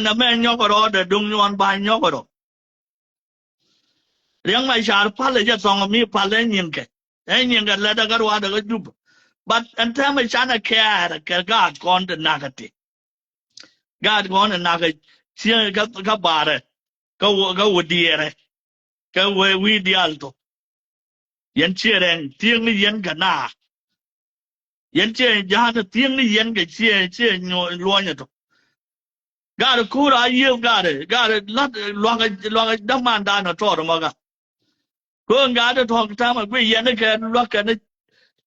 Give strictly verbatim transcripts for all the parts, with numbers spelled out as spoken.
nɛmɛ nyɔk rɔ dee duŋ nyuɔn ba nyɔk rɔ. Riɛk Macar pal ɛ jɛ thɔŋ mi pal ɛ nyinkɛ. Ɛ nyinkɛ lɛt ɛ kɛ ruaadɛ kɛ Jup. But ɛn täämɛ canɛ kɛɛr kɛ gaat kɔn ti nakä ti. Gaat kɔn ti nakä ciɛ kä, kä barɛ. Kä wä, kä wä diɛɛrɛ. Kä wä wi̱i̱ diaal thok. Yɛn ciɛ rɛŋ thiëëŋ ni yɛn kɛ naa. Yɛn ciɛ ja̱a̱n thiëëŋ ni yɛn kɛ ciɛ, ciɛ nyuɔ luɔ̱nyɛ thok. Gaat ko̱r a yiëëth gaat, gaat la̱t luakä, luakä dämandan a tɔɔt mɔ ka. Ko̱r gaat tɔ̱ tamɛ guiy yɛn kɛ luakä ni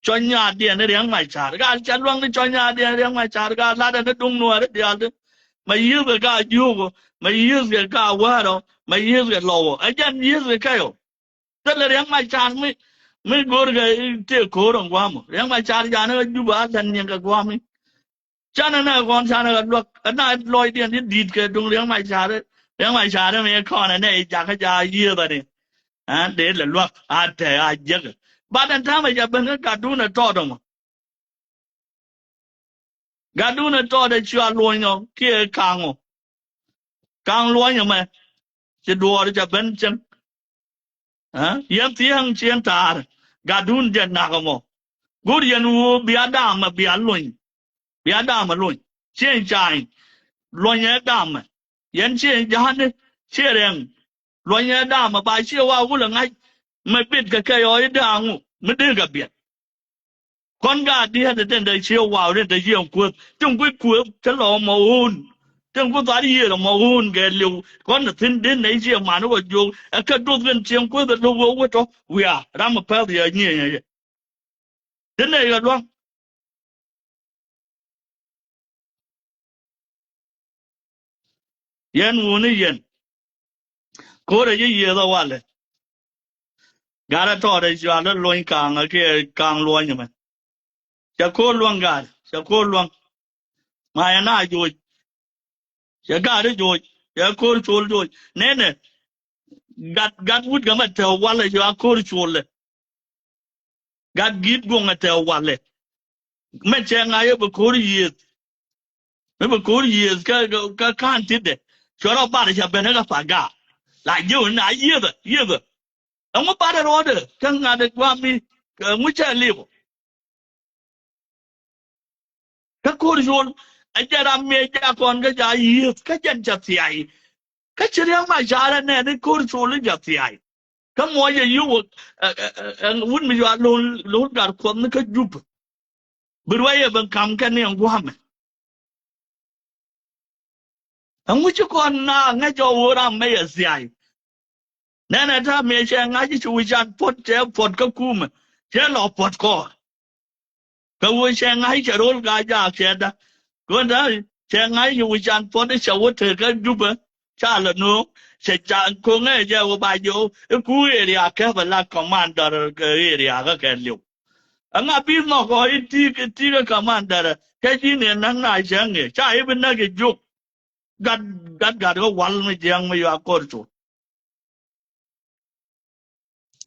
cɔny nyaatdiɛn ni Riɛk Macar. Gaat ca lua̱ŋ ni cɔny nyaatdiɛn Riɛk Macar, gaat la̱t ɛn ni duŋ nuɔɔri diaal ti. Ma yiëëth kɛ gaat jiökɔ, ma yiëëth kɛ gaat wäärɔ, ma yiëëth kɛ lɔwɔ. Ɛ jɛn yiëëth kɛ kɛyɔ. Thilɛ Riɛk Macar mi, mi go̱o̱rkɛ tëë ko̱o̱r ɛn gua̱a̱mɔ. Riɛk Macar canɛ kɛ Jup a lɛn nyiɛŋ kɛ gua̱a̱mi. Canɛ nɛ kɔn canɛ kɛ luäk, ɛ na lɔcdiɛn ti di̱t kɛ duŋ Riɛk Macar. Riɛk Macar mi kɔn ɛ nɛ jakä ja yiëëth ani. Ɛn dee lɛ luäk, a tɛ a jiäkɛ. Bat ɛn ta̱mɛ ca ben kä gatdun ɛ tɔɔt ɛmɔ. Gatdun ɛ tɔɔt ɛ cua luɔ̱ny ɔ kiɛ kaŋ ɔ. Kaŋ luɔ̱ny ɛmɛ. Ci duɔɔr ca ben cieŋ. Ɛ? Yɛn thiäŋ ciɛn ta̱a̱r. Gatdun jɛ nak ɛmɔ. Go̱r yɛn ɣöö bia daamɛ bia luny. Bia daamɛ luny. Ciɛn ca̱a̱ny. Luɔ̱nyɛ daamɛ. Yɛn ciɛn ja̱a̱ni ciɛ rɛŋ. Luɔ̱nyɛ daamɛ ba ciɛ wa wulɛ ŋa̱c. Mɛ bit kɛ kɛ yɔɔ i̱ daaŋu mi dee kɛ biɛt. Kɔn gaat diɛt ɛ tɛn dee ciɛ wa rin dee ciɛ kuäth. Tin kui̱ kuäth kä lɔ mɔ ɣun. Tin kui̱ thar yiëër mɔ ɣun kɛ liw. Kɔn thi̱n den nɛy ciɛ man wä jiök. Ɛ kɛ duth kɛn cieŋ kuäth ɛ lo̱k wä wä tɔ. Wiaa ram ɛ pɛth yɛ nyiëë yɛ. Ti nɛy kɛ lua̱ŋ. Yɛn wuni yɛn. Ko̱rɛ ji̱ yiëëth ɛ walɛ. Gat ɛ tɔɔt ɛ cual ɛ luɔ̱ny ka̱a̱ŋ ɛ kiɛ ka̱a̱ŋ luɔ̱ny ɛmɛ. Cɛ ko̱r lua̱ŋ gat, cɛ ko̱r lua̱ŋ. Ma yɛn a joc. Cɛ gat ɛ joc, cɛ ko̱r col joc. Nɛnɛ. Gat, gat wut kɛ mɛ tɛ walɛ cɛ a ko̱r colɛ. Gat gi̱t guɔ̱ŋɛ tɛ walɛ. Mɛ cɛ ŋa̱c ɛ bi ko̱r yiëëth. Mi bi ko̱r yiëëth kä, kä, kä ka̱n titdɛ. Cuɛ rɔ bar ca ben kä Paga. La ji̱ wä na yiëëthä, yiëëthä. Ɛŋu bar ɛ rɔɔdɛ kä ŋa̱t ɛ gua̱a̱mi, ɛŋu cɛ lip ɔ. Kä ko̱r col, ɛ jɛ ram mi ɛ jakɔn kä ca yiëëth, kä jɛn ca thia̱y. Kä ci Riɛk Macar ɛ nɛɛni ko̱r col i̱ ca thia̱y. Kä muɔcɛ yio̱w ɛ, ɛ, ɛ, ɛ, wut mi cua lo̱l, lo̱l gat kuɔth ni kä Jup. Bi ruac ɛ ben ka̱m kɛn ni ɛn gua̱a̱mɛ. Ɛŋu ci kɔn na ŋäc ɔ ɣöö ram mɛ yɛ thia̱y. Nɛnɛ ta̱a̱ mëë cɛ ŋa̱c ci wi̱can puɔ̱t cɛ puɔ̱t kä kumɛ. Cɛ lɔ puɔ̱t kɔɔr. Kɛ ɣöö cɛ ŋa̱c cɛ ro̱l ka jaak cɛ da. Kɔn ta̱a̱ cɛ ŋa̱c ci wi̱can puɔ̱t cɛ wä tek kä Jupɛ. Ca lɛ no̱o̱ŋ. Cɛ ca ko̱ŋɛ jɛ wä ba jɛ wä. I̱ ku area kɛ bɛ la commander kɛ area kä kɛ liw. Ɛŋa bi nhɔk ɔ i̱ ti̱i̱, i̱ ti̱i̱ kä commander. Cɛ ji̱n i̱ näk na cɛ ŋi̱. Ca i̱ bi näk i̱ jiök. Gat, gat, gat kä wal mi jiäŋ mi yua kor cu.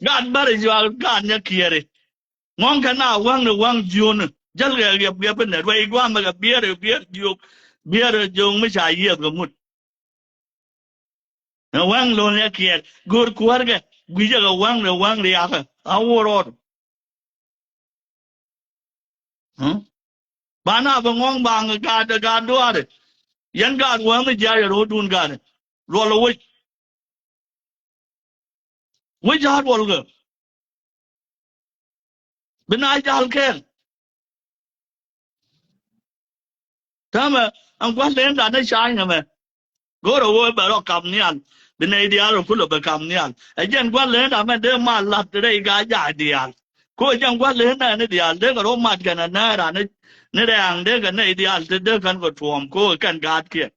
Gat bäri yua gat nyɛ kiɛri. Ŋɔŋ kɛ na waŋ ni waŋ jioni. Jäl kɛ riɛp riɛp inɛ ruɛy guamɛ kɛ biɛri biɛri jiok. Biɛri jiok mi ca yiɛth kɛ ŋut. Ni waŋ lon nyɛ kiɛr. Go̱r kuäär kɛ. Guicɛ kɛ waŋ ni waŋ riakä. A wor rɔɔd. Hm? Ba na bɛ ŋɔŋ baŋ gaat, gaat duaari. Yɛn gaat wäŋ mi jiac ɛ ro̱o̱dun gaat. Luɔl ɛ wec. Wec ja̱a̱t luɔl kɛ. Bi na jal kɛɛl. Täämɛ ɛn gua̱n leendan ni ca̱a̱ny nɛmɛ. Go̱o̱rä ɣöö bɛ rɔ kap nhial. Bi nɛy diaal rɔ kulɛ bɛ kap nhial. Ɛ jɛn gua̱n leendan mɛn dee mal la̱t rɛy gaa jaak diaal. Ko ɛ jɛn gua̱n leendan ni diaal dee kɛ rɔ mat kɛn ɛ nɛɛran ni, ni rɛɛŋ dee kɛ nɛy diaal te dee kɛn kɛ tuɔɔm ko ɛ kɛn gaatkiɛn.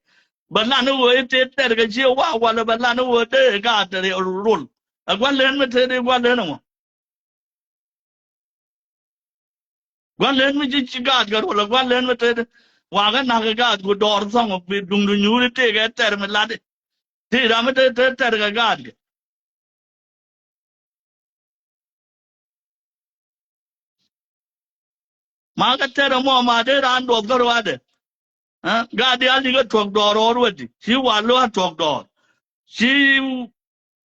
Bɛ lan ni ɣöö i̱ tëë tɛr kɛ cie waak walɛ bɛ lan ni ɣöö dee gaat te rol. Ɛ gua̱n leen mi tëë dee gua̱n leen ɛmɔ. Gua̱n leen mi ci, ci gaat kɛ ruɔl ɛ gua̱n leen mi tëëdɛ. Wakä na̱k kɛ gaat ku dɔɔr thɔŋ bi duŋdu nyuuri tëëkɛ tɛr mi latdɛ. Tëë ram mi tëë, tëë tɛr kɛ gaat kɛ. Ma kɛ tɛr ɛmɔ ma dee raan duɔth kä ruaadɛ. Aa, gaat diaal cikɛ tuɔk dɔɔr ɣɔr wä di. Ci Walä a tuɔk dɔɔr. Ci,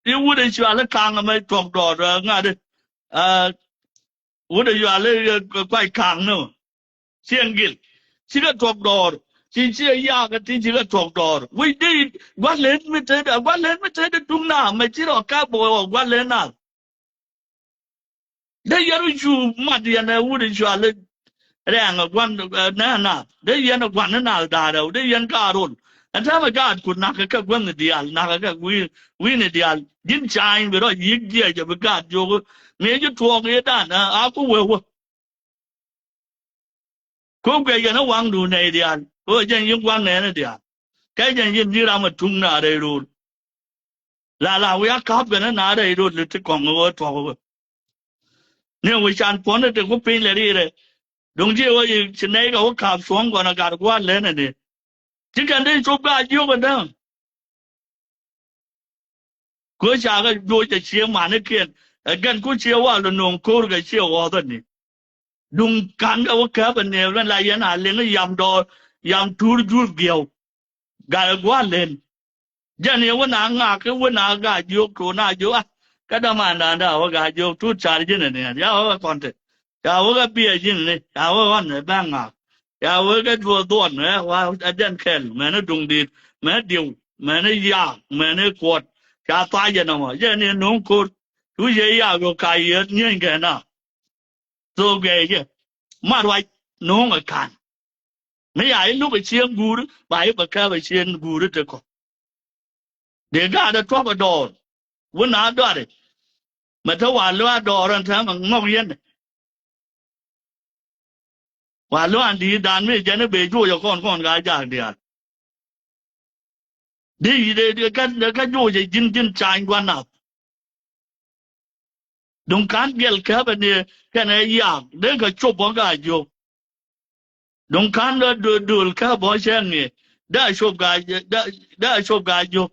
ci wut ɛ cual i̱ Kaŋ ɛmɛ tuɔk dɔɔr, aa, ŋa̱t i̱, aa, wut ɛ cual i̱, aa, Kuac Kaŋ ni wä. Ciɛŋ gil. Cikɛ tuɔk dɔɔr. Ci, ci ɛ yakä ti cikɛ tuɔk dɔɔr. Wi̱c di gua̱l len mi tetdä, gua̱l len mi tetdä duŋ na mɛ ci rɔ kɛ bɔ gua̱l len na. Dee yɛn cu mat yɛn ɛ wut i̱ cual i̱ Rɛɛŋ ɛ gua̱n, ɛ, nɛ naath. Dee yɛn ɛ gua̱n ni naath da̱a̱r ɛ wut dee yɛn gaat rol. Ɛn täämɛ gaat ku nakä kɛ gua̱n ni diaal, nakä kɛ wi̱i̱, wi̱i̱ ni diaal. Ji̱n ca̱a̱ny bi rɔ yi̱k jiɛc ɛ bi gaat jiök. Mëë ji̱ tuɔɔk yɛ dan, ɛ, a ku wee wä. Ko guiɛ yɛn ɛ waŋdu nɛy diaal. Ko jɛn yi̱n gua̱n nɛɛni diaal. Kɛ jɛn yi̱n ji̱ ram ɛ tuŋ na rɛy rol. La, la wi̱i̱ a ka̱p kɛn na rɛy rol ti kɔŋ ɣöö tuɔk ɣöö. Ni wi̱i̱ can puɔ̱n ti ku piny lɛ ri rɛ. Duŋ ji̱ ɣöö ci nɛy kɛ wä ka̱p cuɔ̱ŋ kɔn a gat gua̱a̱r lɛn ɛn ni. Ci kɛn dee cop ka jiök ɛn däŋ. Kö ca kɛ joc a cie manikiɛn. Ɛ gɛn ku cie wal nööŋ ko̱r kɛ cie ɣɔ̱th ɛn ni. Duŋ ka̱n kɛ wä kääp ɛ nɛɛp lɛn la yɛn a liŋ i̱ yam dɔɔr, yam tuur jur giɛw. Gat ɛ gua̱a̱r len. Jɛn yɛ wä na ŋak i̱ wä na gaa jiök tuur na jiök a. Kä dämandan da wä gaa jiök tuur car ji̱n ɛ nɛɛr. Ya wä kɛ kɔn te. Ya wä kɛ biɛ ji̱n ni. Ya wä ɣɔn ɛ bɛ ŋak. Ya wä kɛ duɔth dhuɔn ɛ wa ɛ jɛn kɛl. Mɛn i̱ duŋ di̱i̱t. Mɛn i̱ diw. Mɛn i̱ yaak. Mɛn i̱ kuɔt. Ca thac jɛ nɔmɔ. Jɛn yɛ no̱o̱ŋ ko̱r. Tu yɛ yaak yɔ ka yɛ nyieny kɛ na. Thok gɛɛcä. Ma ruac no̱o̱ŋ ɛ ka̱n. Mi ya i̱ luk ɛ cieŋ guuri ba i̱ bɛ kääp ɛ cieŋ guuri te kɔ. Dee gaat ɛ tuɔp ɛ dɔɔr. Wä na dɔari. Mɛ te wa lua dɔɔr ɛn täämɛ ŋɔk yɛn. Wa lua di̱i̱t dan mi jɛn i̱ bee juɔc ɛ kɔn kɔn ka jaak diaal. Di, di, di, kä, kä joc ɛ ji̱n, ji̱n ca̱a̱ny gua̱n nath. Duŋ ka̱n gɛl käp ɛ ni kɛn ɛ yak dee kɛ cop bä gaa jiök. Duŋ ka̱n dee döl, döl käp bä cɛ ŋi̱i̱ dee a cop gaa, dee, dee a cop gaa jiök.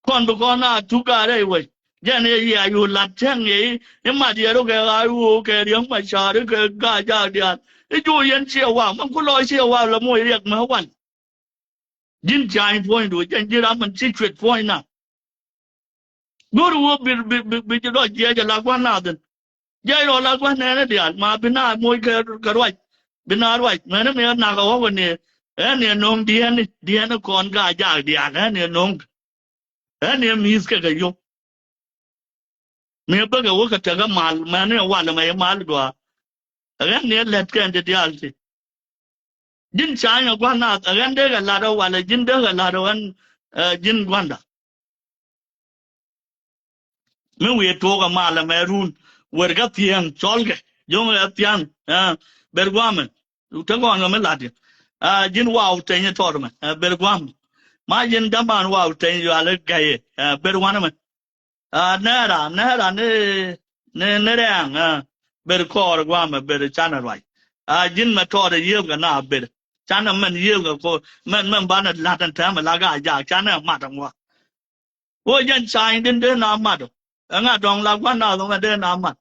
Kɔn bi kɔn a tuk gaa rɛy wec jɛn ɛ yia yu lat cɛ ŋi̱i̱ i̱ mat yɛ ruk kɛ ɣa̱a̱c ɣöö kɛ riäŋ ma ca̱a̱r i̱ kɛ gaa jaak diaal i̱ joc yɛn ciɛ wak mɛn ku lɔ ciɛ wak lɛ moc riɛk mɛ wal. Ji̱n ca̱a̱ny puɔ̱nydu, jɛn ji̱ ram min ci cuet puɔ̱nyna. Go̱o̱ri wä bi, bi, bi, bi ji̱ dɔ̱ jiɛc ala gua̱n nath in. Jiɛc rɔ ala gua̱n nɛɛni diaal, ma bi na moc kɛ, kɛ ruac. Bi na ruac, mɛni mi ɛ nak ɛ ɣɔ̱k ni, ɛ ni ɛ no̱o̱ŋ diɛɛni, diɛɛni kɔn ka jaak diaal, ɛ ni ɛ no̱o̱ŋ. Ɛ ni ɛ mi̱i̱th kɛ kɛ yop. Mi bäkɛ wä kɛ tekɛ mal, mɛni ɛ wal mɛ i̱ mal gɔaa. Ɛ ɣän ni ɛ lät kɛn ti diaal ti. Ji̱n ca̱a̱ny ɛ gua̱n nath, ɛ ɣän dee kɛ lat ɛ wal, ɛ ji̱n dee kɛ lat ɛ ɣän, ɛ ji̱n gua̱nda. Mi wi̱i̱ tuɔɔk ɛ mal ɛmɛ run, wer kä thiäŋ, cɔlkɛ, jo̱ŋ ɛ thia̱ŋ, ɛ, ber gua̱a̱mɛ. Te kɔn kɛ mi lat yɛ. Ɛ, ji̱n waw teny tɔt mɛ, ɛ, ber gua̱a̱mɛ. Ma ji̱n jaman waw teny yual i̱ gɛyɛ, ɛ, ber wanɛ mɛ. Aa, nɛɛra, nɛɛra ni, ni, ni rɛɛŋ, aa, ber kɔɔr guamɛ, ber canɛ ruac. Aa, ji̱n mɛ tɔɔt ɛ yiëëp kɛ na ber. Canɛ mɛn yiëëp kɛ ko, mɛn, mɛn banɛ la̱t ɛn tɛmɛ la gaa jaak, canɛ mat ɛn wa. Wä jɛn ca̱a̱ny din dee na mat ɔ. Ɛŋa dɔ̱ŋ la gua̱n na dhɔŋɛ dee na mat.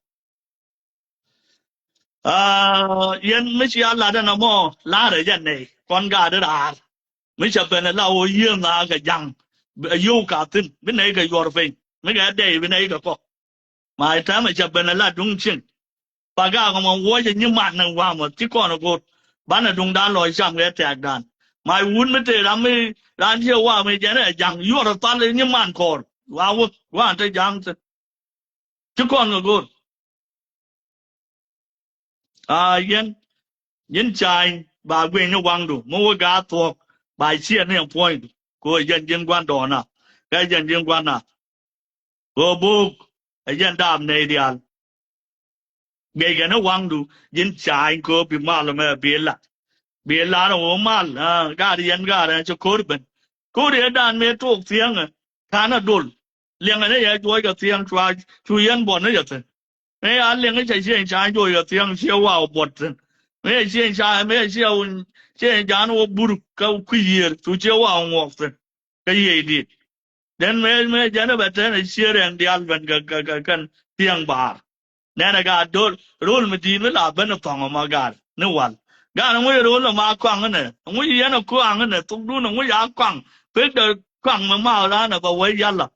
Aa, yɛn mi cia lat ɛn ɛmɔ, la̱rɛ jɛ nɛy, kɔn gaat raar. Mi cɛ ben ɛ la ɣöö yiëë nhaakä ja̱ŋ, a yio̱w ka thi̱n, bi nɛy kɛ yuɔr piny, mi kɛ dɛy bi nɛy kɛ kɔ. Ma täämɛ cɛ ben ɛ la duŋ cieŋ. Pa gaak ɛmɔ wuɔcɛ nyiman ni wa̱a̱mɔ, ci kɔn ɛ go̱o̱r. Banɛ duŋdan lɔc cam kɛ tɛ̈kdan. Ma wut mi tëë ram mi, raan ciɛ wa̱a̱ mi jɛn ɛ ja̱ŋ, yuɔr ɛ thal nyiman kɔɔr. Wa wä, wa te ja̱ŋ thi̱n. Ci kɔn kɛ go̱o̱r. Aa, yɛn, yɛn ca̱a̱ny, ba gui̱ny ni waŋdu, mi wä gaat thuɔ̱k, ba ciɛ ni ɛn puɔ̱nydu, kɛ ɣöö jɛn ji̱n gua̱ndɔɔŋna, kɛ jɛn ji̱n gua̱nna. Kɛ ɣöö bo̱o̱k, ɛ jɛn daap nɛy diaal. Guiɛckɛ ni waŋdu, ji̱n ca̱a̱ny kɛ ɣöö bi mal ɛmɛ bi lat. Bi lar ɣöö mal, aa, gaat yɛn gaat ɛ ci ko̱r ben. Ko̱r yɛ dan mëë tok thiäŋɛ, ka̱n a dol. Liɛŋɛ ni yɛ juɔc kɛ thiäŋ cua, cu yɛn buɔt ni yɛ thi̱n. Mëë ya liɛŋɛ cɛ cieŋ ca juɔc kɛ thiäŋ ciɛ wa buɔt thi̱n. Mëë cieŋ ca, mëë ciɛ, ciɛ jan wä bur kä kui̱ yiër, cu ciɛ wa ŋuɔk thi̱n. Kä yiëë dit. Den mëë, mëë jɛn ɛ bɛ tɛn ɛ ciɛ rɛŋ diaal ben kɛ, kɛ, kɛ, kɛn thiäŋ baar. Nɛnɛ gaat do̱l, rol mi di̱i̱t mi la ben ɛ thɔŋ ɛ ma gaat ni wal. Gaat ɛŋu yɛ ro̱o̱l ɛmɛ a kɔaŋ inɛ? Ɛŋu yɛn ɛ kɔaŋ inɛ? Thokdun ɛŋu yɛ a kɔaŋ? Pek dɛ kɔaŋ mɛ ma ran ɛ bɛ wee yala.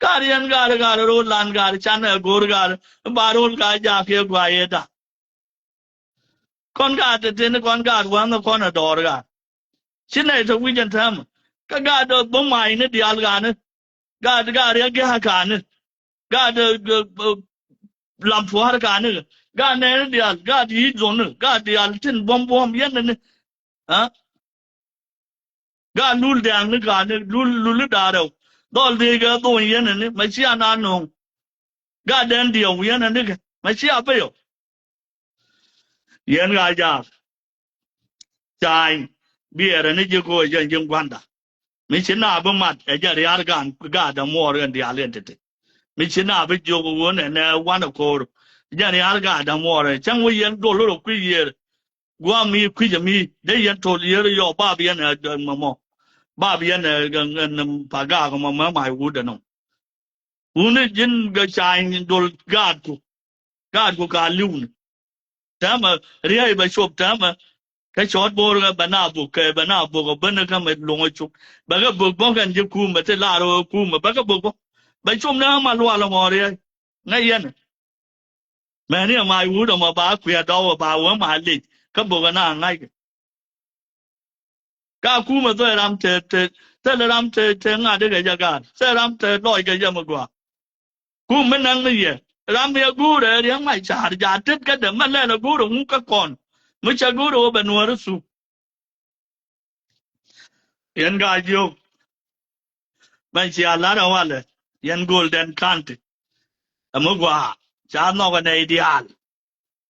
Gaat yɛn gaat, gaat ro̱o̱l lan, gaat canɛ go̱o̱r, gaat ba ro̱o̱l ka jaak yɛ gua yɛ da. Kɔn gaat te tin kɔn gaat wänä kɔn ɛ dɔɔr gaat. Ci nɛy te wi̱c ɛn täämɛ. Kä gaat dee bä ma̱a̱cni diaal gaani. Gaat, gaat riɛk gi̱a̱a̱ kaani. Gaat, eh, eh, eh, lam pua̱a̱r kaani. Gaat nɛɛni diaal, gaat yi̱i̱c dhoni. Gaat diaal tin buɔ̱m buɔ̱m yɛn ni. Aa? Gaat lul dɛ̈ɛ̈ŋni kaani, lul, lul i̱ da̱a̱r rɛw. Dhɔl dhiec kɛ dhony yɛn ni, mɛ cia na no̱o̱ŋ. Gaat dɛn diɛw yɛn ni kɛ, mɛ cia bi yɔ. Yɛn ɣaa jaak. Ca̱a̱ny, biɛɛrɛ ni ji̱ ko̱o̱c jɛn ji̱ gua̱nda. Mi ci na bi mat, ɛ jɛ ria̱r gaan, gaat dɛ muɔɔr ɛn diaal ɛn tete. Mi ci na bi jiök ɣöö nɛ, nɛ wanɛ ko̱o̱r. Jɛn ria̱r gaat dɛ muɔɔr, cäŋ wä yɛn dol rɔ kui̱ yiëër. Guam mi kui̱c ami dee yɛn tol yɛr yɔ bab yɛn ɛ mɔmɔ. Bab yɛn ɛ pa gaak mɔmɔ ma wut ɛnɔ. Wuni ji̱n gɛ ca̱a̱ny dol gaatku. Gaatku ka li̱w ni. Täämɛ riey bɛ cop täämɛ. Kä cɔɔt bo̱o̱r kɛ bɛ na buk kɛ bɛ na buk ɛ ben kä mɛ luŋ ɛ cop. Bɛ kɛ buk bä kɛn ji̱ kumɛ ti lar ɛ kumɛ bɛ kɛ buk bä. Bɛ cop ni ma lual ɛmɔ riey. Ŋäc yɛn. Mɛni ɛ mac wut ɛmɔ ba kuiɛ dɔw ɛ ba wä mac lic kä bok ɛ na ŋa̱ckɛ. Ka kumɛ dhɔy ram te te thilɛ ram te te ŋa̱t ikɛ jɛ gaat thilɛ ram te lɔc kɛ jɛ mi gɔaa. Kum mi näk ni yɛ ram yɛ guurɛ riɛk mac ca̱a̱r jaat tet kädɛ mɛ lɛl ɛ guurɛ ŋuk kä kɔn mi cɛ guurɛ wä bɛ nuäär i̱ thuk. Yɛn gaa jiök. Mɛn cia lat ɛ walɛ yɛn Golden County. Ɛ mi gua̱a̱ ca nhɔk ɛ nɛy diaal.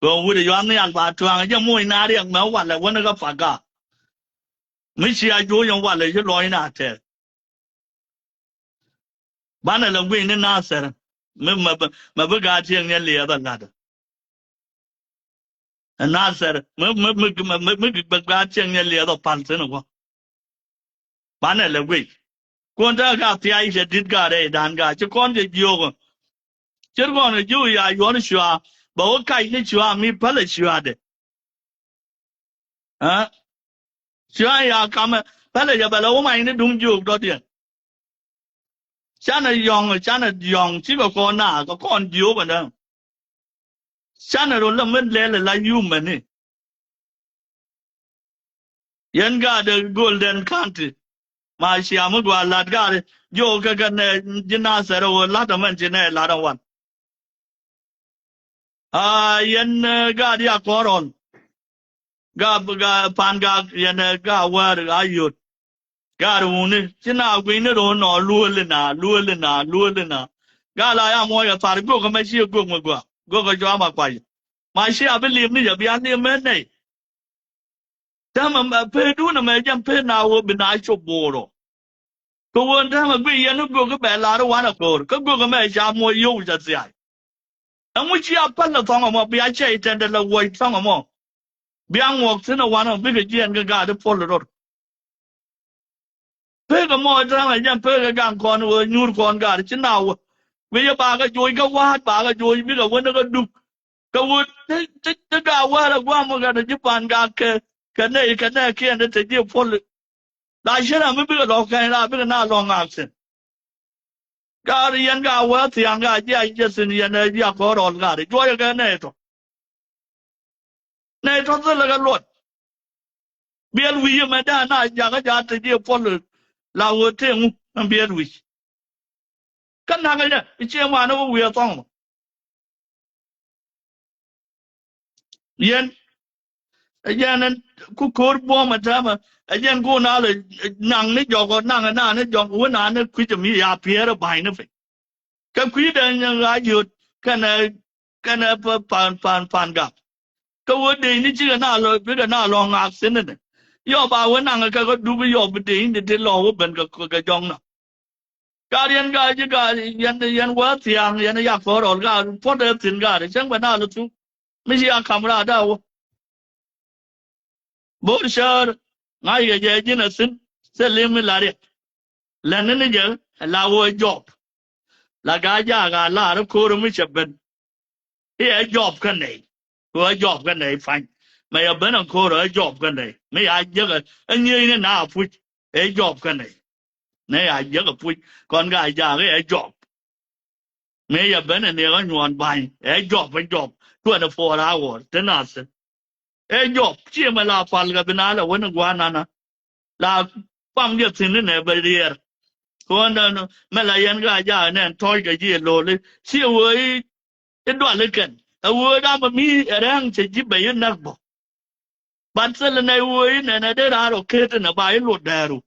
Kɛ wut ɛ yuath nhial ba tuaŋ ɛ jɛ moc na riɛk mɛ walɛ wäni kä Pagak. Mi cia juɔc ɛn walɛ ci lɔc na tɛth. Banɛ lɛ guic ni Nathɛr mi mɛ bi gaat cieŋ ni liɛth ɛ la̱t. Ɛ Nathɛr mi mi mi mi mi bi gaat cieŋ ni liɛth ɛ pal thi̱n ɛ wä. Banɛ lɛ guic. Kuɔn te ka thiac cɛ di̱t ka rɛy da̱a̱n ka ci kɔn cɛ jiöök. Cir kɔn kɛ jiöök ya yuɔr cua bɛ wä kac ni cua mi pälɛ cuadɛ. Aa? Cua ya kamɛ pälɛ cɛ bɛ lɛ wä mac ni duŋ jiöök dɔ̱diɛn. Canɛ yɔ̱ŋ, canɛ yɔ̱ŋ cikɛ kɔn na kɛ kɔn jiöök ɛnɛ. Canɛ rol lɛ mi lɛl ɛ la yumɛni. Yɛn gaat ɛ Golden County. Ma cia mi gɔaa lat gaat jiök kɛ kɛ nɛ ji̱ Nathɛr ɛ ɣöö la̱t ɛmɛn ci nɛ la̱t ɛn wan. Aa, yɛn, eh, gaat ya kɔrɔl. Gaat, gaat pan gaat yɛn, eh, gaat wäär a yot. Gaat wuni ci na gui̱ni ro̱o̱n nɔ luöli na luöli na luöli na. Gaat la ya muɔc ɛ thar gök ɛmɛ ci gök mi gɔaa gök ɛ jɔam a kuay. Ma ci a bi lim ni jɛ bia lim mɛ nɛy. Täämɛ mɛ pee duun ɛmɛ jɛn pee na wä bi na cop bo̱o̱r ɔ. Kɛ ɣöö täämɛ guic yɛn ni gök i̱ bɛ lar i̱ wanɛ ko̱o̱r kä gök ɛmɛ ca muɔc yio̱w ca thia̱a̱c. Ɛŋu cia päl ɛ thɔŋ ɛmɔ bia cɛy tɛndɛ lɛ wuɔc thɔŋ ɛmɔ. Bia ŋuɔk thi̱n ɛ wanɛ bikɛ jiɛɛn kɛ gaat i̱ puɔl i̱ rot. Pek ɛmɔ täämɛ jɛn pek ɛ gaŋ kɔn ɣöö nyuur kɔn gaat i̱ ci na wä. Guic i̱ bakɛ joc kä wa̱a̱t bakɛ joc bikɛ wä ni kä duk. Kɛ wut ti ti ti gaa wäl ɛ gua̱a̱m ɛ gat ɛ ji̱ pan gaa kɛ kɛ nɛy kɛ nɛɛkiɛn ti te ji̱ puɔl. La cien ɛ mi bikɛ lɔ̱k kɛny la bikɛ na lɔ̱k ŋaak thi̱n. Gaa ri yɛn gaa wäl thia̱a̱ŋ gaa ji̱ a ji̱ thi̱n yɛn ɛ ji̱ a kɔn rɔl gaa ri juɔcɛ kɛ nɛy tɔ. Nɛy tɔ thilɛ kɛ luɔt. Biɛl wi̱i̱ ɛmɛ dee na jakä jaat te jiɛ puɔl la ɣöö tëë ŋu ɛn biɛl wi̱c. Kä nakä jɛ i̱ ciɛ ŋuan i̱ wä wi̱i̱ ɛ thɔŋ mɔ. Yɛn ɛ jɛn ɛn ku ko̱r buɔ̱m ɛ täämɛ ɛ jɛn ku na lɛ naŋ ni jɔk ɔ naŋ ɛ na ni jɔk wä na ni kui̱c ɛmi ya piɛɛr ɛ ba̱ny ni piny. Kɛ kui̱dɛ nyɛ ɣaac yot kɛnɛ kɛnɛ pa- pan pan pan gak. Kä wä dec ni cikɛ na lɔ bikɛ na lɔ ŋaak thi̱n inɛ. Yɔ ba wä naŋ kɛ kä duk yɔ bi dec ni ti lɔ wä ben kɛ kɛ jɔŋ na. Ka riɛn ka ji̱ ka yɛn yɛn wä thiaŋ yɛn yak kɔr rɔl ka puɔt ɛ thi̱n ka ri cäŋ bɛ na lɔ thuk. Mi ci a kam raada wä. Bor cäär ŋa̱ckɛ jɛ ji̱n a thi̱n thil i̱ mi la riɛk. Lɛn ni ni jɛ la wä jɔp. La gaa jaak a lar ko̱r mi cɛ ben. I̱ ɛ jɔp kä nɛy. Kɛ ɣöö ɛ jɔp kä nɛy pa̱ny. Mɛ yɛ ben ɛ ko̱r ɛ jɔp kä nɛy. Mi ya jiäk ɛ nyieyni na puc. Ɛ jɔp kä nɛy. Nɛ ya jiäk ɛ puc. Kɔn Gaa-jaak i̱ ɛ jɔp. Mi yɛ ben ɛ niɛk ɛ nyuɔn ba̱ny. Ɛ jɔp, ɛ jɔp. Twenty four hour. Ti nath. Ɛ jɔp. Ciɛ mɛ la pal kɛ bi na lɛ wen ɛ gua̱a̱r nana. La pam jɛ thi̱n ni nɛ bɛ riɛr. Kɔn dɛn mɛ la yɛn Gaa-jaak nɛn tɔ̱ɔ̱c kɛ ji̱ ɛ lo̱li. Ciɛ wee i̱, i̱ dual ikɛn. Ɛ wee dam mi ɛ rɛ̱ŋ cɛ ji̱ bɛ i̱ näk bä. Bat thil nɛ wee i̱ nɛnɛ dee raar ɔ ket inɛ ba i̱ lot dɛɛru.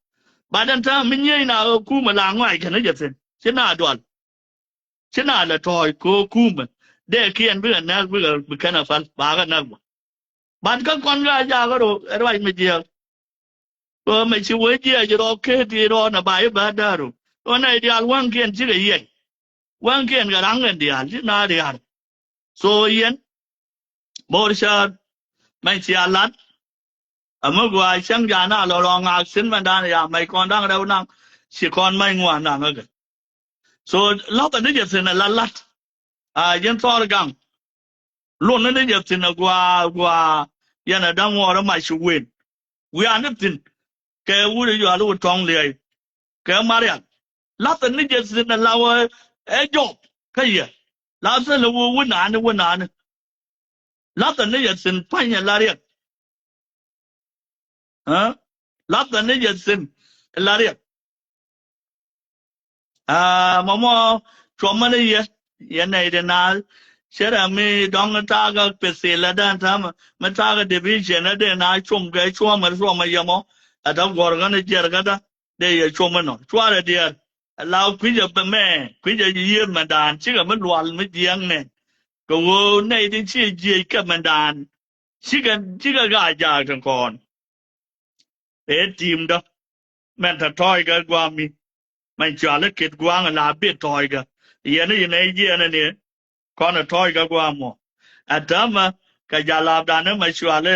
Bat ɛn täämɛ mi nyiey na ɣä kumɛ la ŋɔac kɛn i̱ jɛ thi̱n. Ci na dual. Ci na lɛ tɔ̱ɔ̱c kɛ ɣöö kumɛ dee kiɛn bikɛ näk bikɛ, bi kɛn a päl ba kɛ näk bä. Bat kä kɔn Gaa-jaak kä ro ɛ ruac mi jiääk. Kɛ ɣöö mɛ ci wee jiɛc rɔ ket i̱ rɔ nɛ ba i̱ bä däär ro. Ɣöö nɛy diaal wäŋkiɛn cikɛ yiɛc. Wäŋkiɛn kɛ raŋkɛn diaal ci na ria̱r. So yɛn Bo̱r cäät mɛny cia lat. Ɛ mi gɔaa cäŋ ja̱a̱n a lɔ rɔ ŋaak thi̱n mɛn da̱a̱n ya mɛc kɔn da̱ŋ rɛw naŋ. Ci kɔn mɛny ŋuan naŋ ɛ kɛ. So la̱thɛ ni jɛ thi̱n ɛ la la̱t. A ji̱n thɔɔr gaŋ. Lun ni jɛ thi̱n ɛ gua̱a̱ gua̱a̱. Yɛn ɛ da̱ŋ ŋuɔɔr ɛ mac ci wen. Wiaa ni thi̱n. Kɛ wut ɛ yual wut tɔ̱ŋ liɛy. Kɛ marial. La̱thɛ ni jɛ thi̱n ɛ la wä ɛ jɔp kä yɛ. La̱thɛ ni wä wä naani wä naani. La̱thɛ ni jɛ thi̱n pa̱ny ɛ la riɛk. Aa? La̱thɛ ni jɛ thi̱n ɛ la riɛk. Aa, mɔmɔ cuɔmä ni yɛ, yɛ nɛy ti naath. Cɛ rɛ mi dɔ̱ŋ ta̱a̱ kɛ pethil ɛ dɛn täämɛ, mi ta̱a̱ kɛ division ɛ dee naath cuɔm kɛ cuɔmɛ cuɔmɛ yɛ mɔ. Ɛ dee guɔ̱r kä ni jiɛr kä dee, dee yɛ cuɔm inɔ. Cuarɛ diɛɛr. Ɛ la kui̱cɛ bɛ mɛ, kui̱cɛ yiëëth mɛ daan, cikɛ mi lual mi jiɛŋ nɛ. Kɛ ɣöö nɛy ti ci jiɛc kɛ mɛ daan. Cikɛ, cikɛ Gaa-jaak tin kɔn. Ëë ti̱i̱mdä. Mɛn te tɔ̱ɔ̱c kɛ gua̱a̱mi. Mɛn cuali ket gua̱a̱ŋ la bi tɔ̱ɔ̱c kɛ. Yɛn i̱ nɛy jiɛn ni. Kɔn ɛ tɔ̱ɔ̱c kɛ gua̱a̱m mɔ. Ɛ täämɛ kɛ jalapdan ni mɛ cuali,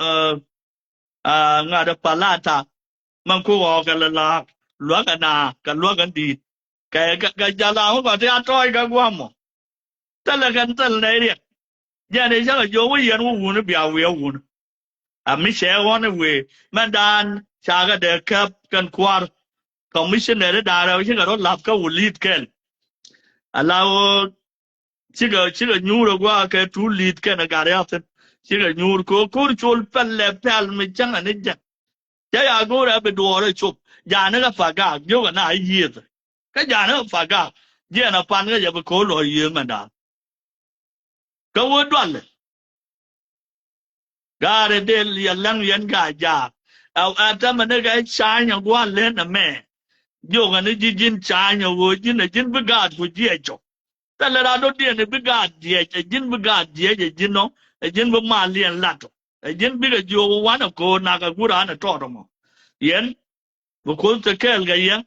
ɛ, ɛ, ŋa̱t ɛ palata. Mɛn ku ɣɔɔk kɛ lɛ la̱a̱k. Luäk ɛ na kɛ luäk ɛ di̱i̱t. Kɛ, kɛ, kɛ jalap mɔ kɔn ti a tɔ̱ɔ̱c kɛ gua̱a̱m mɔ. Thilɛ kɛn thil nɛy riɛk. Jɛn i̱ cakɛ jiök wä yɛn wä wun i̱ bia wiɛ wun. A mi cɛ ɣɔn i̱ wëë mɛn daan cakɛ dee käp kɛn kua̱r. Commissioner i̱ da̱a̱n rɛw cikɛ rɔ la̱th kä wä li̱i̱t kɛl. Ala ɣöö cikɛ, cikɛ nyuur ɛ gua̱a̱ kɛ tuul li̱i̱t kɛn ɛ gat ria̱thin. Cikɛ nyuur kɛ ɣöö ko̱r col pɛl lɛ pɛl mi cäŋ ɛ ni jɛn. Cä ya go̱o̱rɛ bi duɔɔr ɛ cop. Ja̱a̱n ɛ kɛ Pagak, jiökɛ na yiëëth. Kä ja̱a̱n ɛ kɛ Pagak, jiɛn ɛ pan kä jɛ bi ko̱o̱l lɔ yiëëth mɛn da̱a̱n. Kä wä dualɛ. Gaarɛ dee yɛ läŋ yɛn Gaa-jaak. Ɛ, ɛ tämɛ ni kɛ ca̱a̱ny ɛ gua̱a̱l len ɛmɛ. Jiökɛ ni ji̱ ji̱n ca̱a̱ny ɛ ɣöö ji̱n ɛ ji̱n bi gaat ku jiɛc cɔ. Thilɛ rat dɔ̱diɛn i̱ bi gaat jiɛc, ɛ ji̱n bi gaat jiɛc, ɛ ji̱n ɔ, ɛ ji̱n bi mal liɛn lat ɔ. Ɛ ji̱n bikɛ jiök wanɛ ko̱o̱r nak ɛ guur an ɛ tɔɔt ɛmɔ. Yɛn bi Kuoth te kɛɛl kɛ yɛn.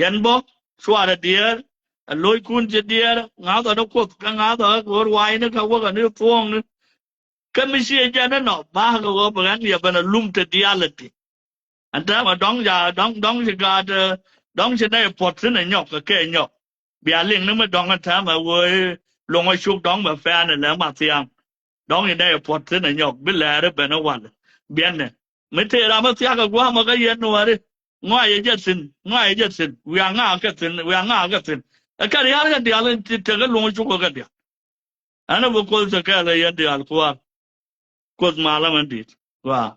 Yɛn bä cuarɛ diɛɛr, ɛ lo̱ckun ci diɛɛr, ŋa̱thä ni Kuoth kä ŋa̱thä kä ko̱o̱r wa̱a̱cni kä wäkɛ ni thuɔ̱ɔ̱ŋni. Kä mi ciɛ jɛn inɔ bakɛ ɣöö bi ɣän yɛ ben ɛ lum te diaal ɛ ti. Ɛn täämɛ dɔ̱ŋ ca, dɔ̱ŋ, dɔ̱ŋ ci gaat, ɛ, dɔ̱ŋ ci nɛy puɔ̱t thi̱n ɛ nyɔk kɛ kɛ nyɔk. Bia liŋ ni mi dɔ̱ŋ ɛn täämɛ ɣöö i̱ luŋä cuk dɔ̱ŋ bɛ pɛ̈ɛ̈n ɛ lɛ ma thia̱a̱ŋ. Dɔ̱ŋ ci nɛy puɔ̱t thi̱n ɛ nyɔk bi lɛɛr i̱ ben i̱ wal. Biɛnɛ. Mi tëë ram mi thia̱k ɛ gua̱a̱mä kä yɛn nuääri. Ŋɔac ɛ jɛ thi̱n, ŋɔac ɛ jɛ thi̱n. Wiaa ŋa̱a̱k kɛ thi̱n, wiaa ŋa̱a̱k kɛ thi̱n. Ɛ kɛ ria̱r kɛ diaal in ti tekɛ luŋä cuk kɛ diaal. Ɛn ɛ bi Kuoth te kɛɛl kɛ yɛn diaal kua̱r. Kuoth malä mɛn di̱i̱t. Wa̱a̱.